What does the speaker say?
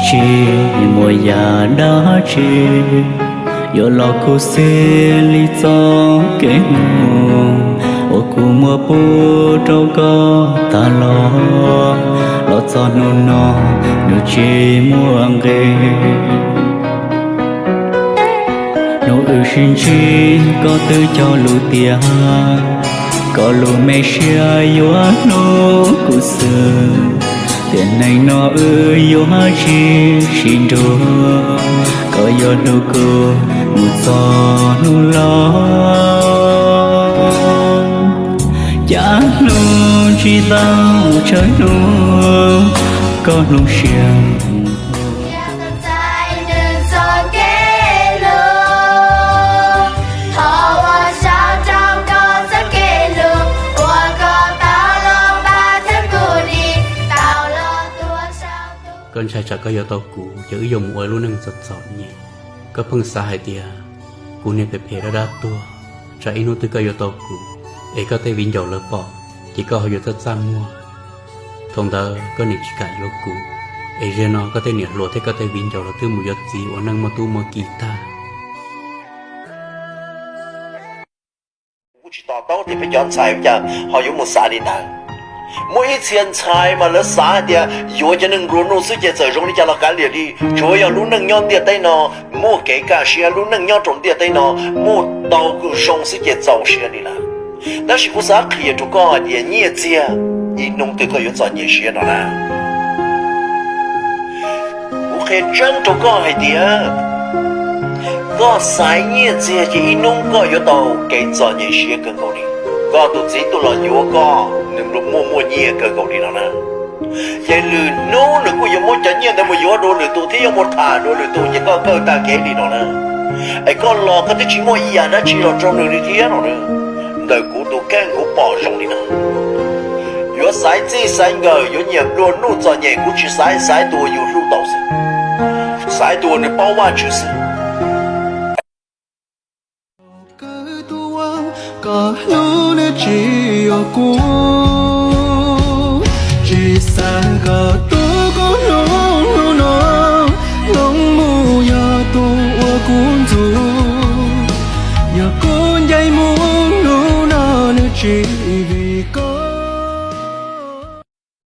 Tsis muaj yam dab tsi yuav los khuv xim li txoj kev hlub uas kuv muab pub rau koj tas los, los txog hnub no nws tsis muaj nqis. Hnub wb sib ntsib koj twb cog lus tias koj lub me siab yuav hlub kuv xwb, tiam neej no wb yuav tsis sib nrug, koj yuav hlub kuv mus txog hnub laus. Cav hlub tsis tau tsawg hnub, koj hlub siab Koj ntshai tsam koj yuav tau kuv ces wb yuav mus ua lub neej txom txom nyem. Koj pheej xav hais tias kuv niag phem phem dab dab tuag, tsam ib hnub twg koj yuav tau kuv, es koj tej viv ncaus lawv pom, ces koj ho yuav txaj txaj muag. Thaum ntawd koj niam tsis kam yuav kuv, es zaum no koj tej niam hluas thiab koj tej viv ncaus los twb mus yuav txiv ua neej muaj tub muaj ki tag. Kuv kuj tsis to taub tias peb cov ntxhais cas ho yuav mus xav li ntawd. Muaj ib txhia ntxhais mas lawv xav hais tias yuav cov neeg nplua nuj xwb ces txawm zoo li cas los kav liam li, tsuav yog lub neej nyob ntiaj teb no muaj kev kaj siab, lub neej nyob rau ntiaj teb no muaj tau zoo xwb ces txaus siab li lawm. Tab sis kuv xav qhia rau koj hais tias nyiaj txiag ib hnub twg koj yuav txom nyem siab no na. Kuv qhia tseeb rau koj hais tias koj xaiv nyiaj txiag ces ib hnub koj yuav tau kev txom nyem siab kawg nkaus li. Koj tus txiv tuaj los yuav koj, nws muaj muaj nyiaj kawg nkaus li no na. Ces lwm hnub nws kuj yuav muab cov nyiaj ntawd mus yuav dua lwm tus thiab yuav mus tham dua lwm tus ces koj kawg tag kev li no na. Es koj los koj twb tsis muaj ib yam dab tsi los rau nws li thiab no na. Ntawm kuv tus kheej kuv pom zoo li no. Yuav xaiv txij xaiv nkawm, yuav nyiam nplua nuj txom nyem kuv tsis xaiv, xaiv tus uas yus hlub tau xwb, xaiv tus uas nws paub Vajtswv xwb. Koj hlub nws tsis yuav kuv, tsis xav kom